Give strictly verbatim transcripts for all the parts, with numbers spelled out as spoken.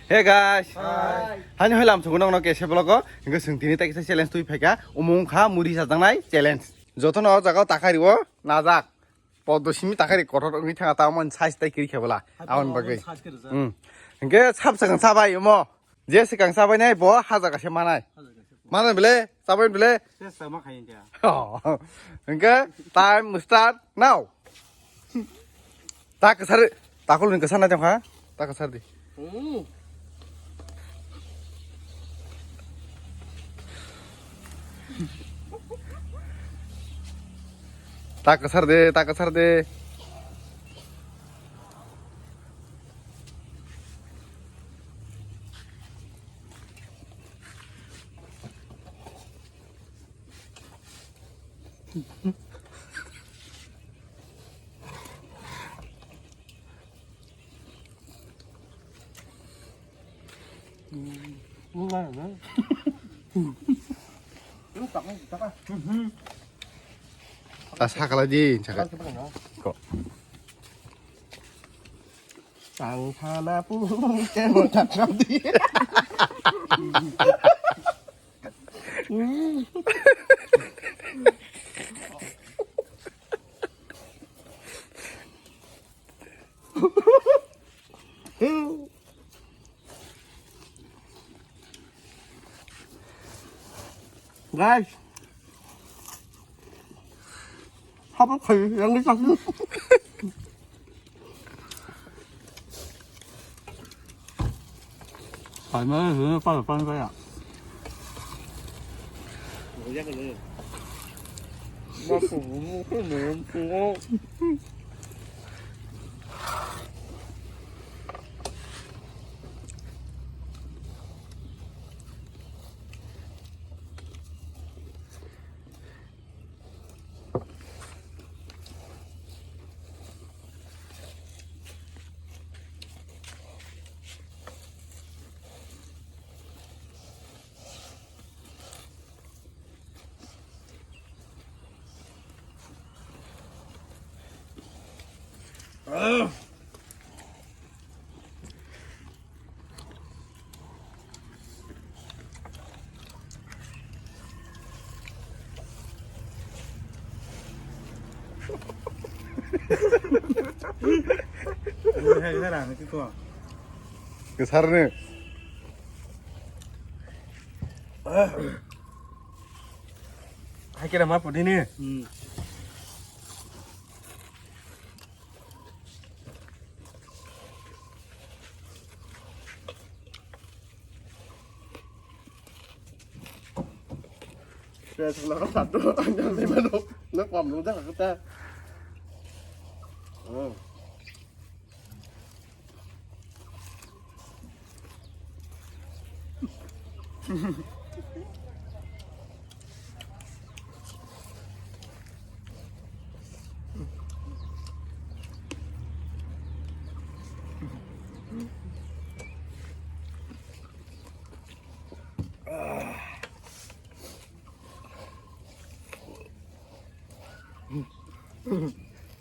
Hey guys. Hi. Hani hoi lam sugu nongno kese vlog o. Hingke sung tini ta kisa challenge tui phaika. Umung kha muri sajaknai challenge. Jotono o jaga o takhari o najak. Poddo simi takhari kotor wngwi thanga ta mon size tai kiri khe bwla. Aboni bagwi. Hmm. Hingke sab sakang sabai omo. Je swkang chabainai bo hajaga se manai. Manai bele, chabai bele. Tei sama khai india. Oh. Hingke time start now. Ta kwsar, takul ni kwsar na jong ha. Ta kwsar di. Hmm. Ta kwsar de, ta kwsar de. Ta sakala di, sakala. Ko. Tang thala pu, ke mo tak di. Guys. Habo khai yang ni tak. Phải mới hứa phải phải phải ạ. Ủa, chắc là. Ba phủ mua cái mẹ em mua. Kwsarni. Hai kira ma pudi ni. Hmm. Kaya sebelah satu, yang lima tu, nak paham dong dah kata. Oh.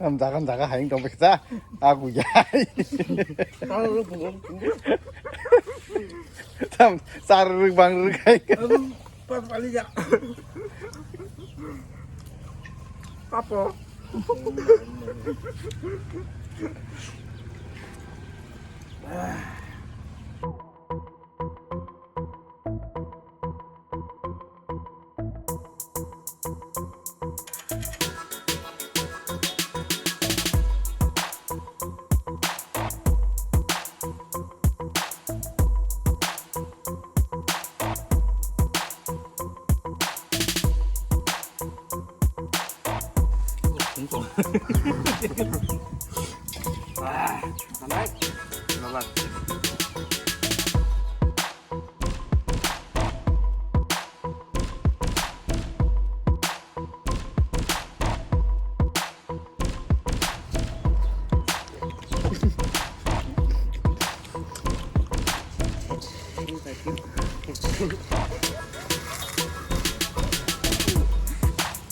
Am jaga jaga haing tong beksa aku jai. Tam sar ruk bang ruk hai. Pas pali ya. Papo.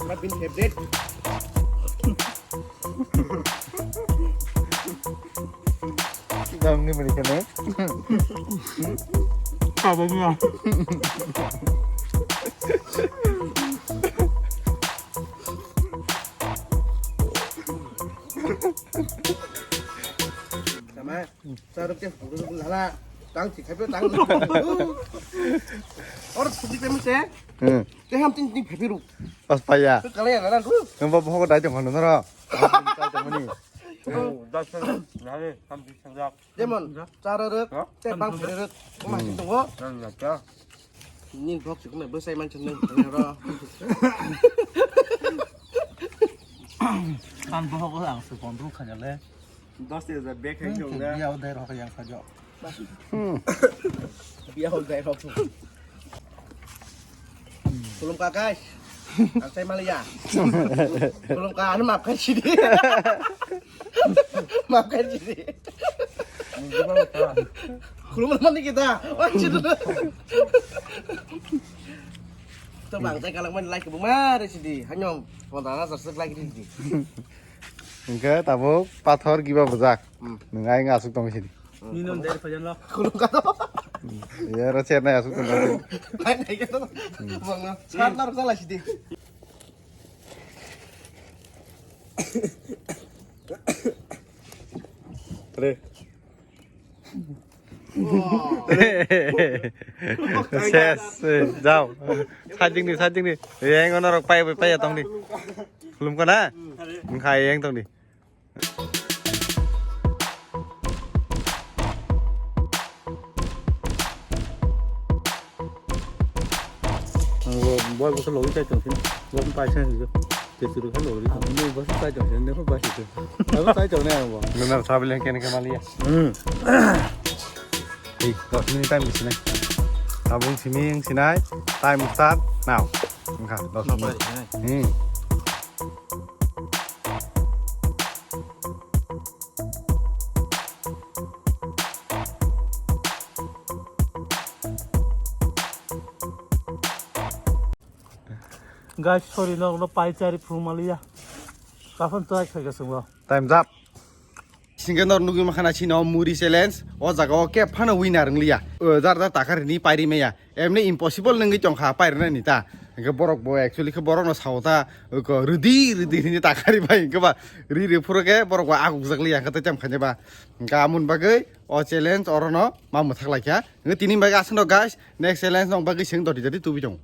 Mat bin kebet. Yang ni mani kene. Apa ni ya? Sama, sarap ke pura pura lala. Tang si khape tang. Or suti pemese. Hmm. Te ham tin tin phapiru. Pas paya. Te kala ya nana tu. Nang ba bohok dai tong hanu nara. Dai tong mani. Oh, dai tong. Nare ham tin tong jak. Jemon, chara rek, ha? Te bang phre rek. Ko ma sin tongo. Nang ya cha. Ni bok sik me bwsai man chang nang ro. Kan bohok ang se kon ru khanya le. Dos hajar bag hai jong da. Biya o dai ro yang khajo. Hmm. Biya hol dai rok. Khulumkha guys. Ang sai maliya. Khulumkha, ano maaf khai sidi. Maaf khai sidi. Khulum mani kita. Wah, sidi. To bang sai kalang mani like bu mari sidi. Hanyong. Wanda na sarsak like sidi. Hingke tabuk pathor giba bwjak. Hmm. Nwng ayang aswk tong sini. Nini on dai phajan lo. Khulum ka to. Ye ro cher nai aswk tong sini. Nai nai ka to. Bang na. Sar nar jala sidi. Tre. Ses, eh, jao. Sajing ni, sajing ni. Yang ono rok pai pai tong ni. Khulum ko na? Engkha yang tong ni. Ang bo, bo, bo, logi chai tong sini. Bo, pai sen sini. Te suru kan logi. Ang bo, bo, chai tong sini. Bo, pai sini. Ang bo, chai tong ne ang bo. Nuna sabi leng kene ke malia. Hmm. Hey, dos minute time di sini. Tabung sini yang sinai. Time start now. Engkha, dos minute. Hmm. Guys, sorry, no, no, pai chari phung maliya. Kapan try khai ka sungwa. Time's up. Singke nor nugui makhana chino muri challenge. O jaga o kep phano winner wngliya. O jar jar takar ni pairi maya. Emni impossible nungui tongkha pairina ni ta. Hingke borok bo actually khe borok no sao ta. Ko rudi rudi hini takari bai hingke ba. Ri ri phuru khe borok bo aguk jak liya hingke tei cham khanya ba. Hingke amun bagui o challenge oro no ma mwthak laikha. Hingke tini bagui aswk no guys. Next challenge nong bagui sing doti doti tubi tong.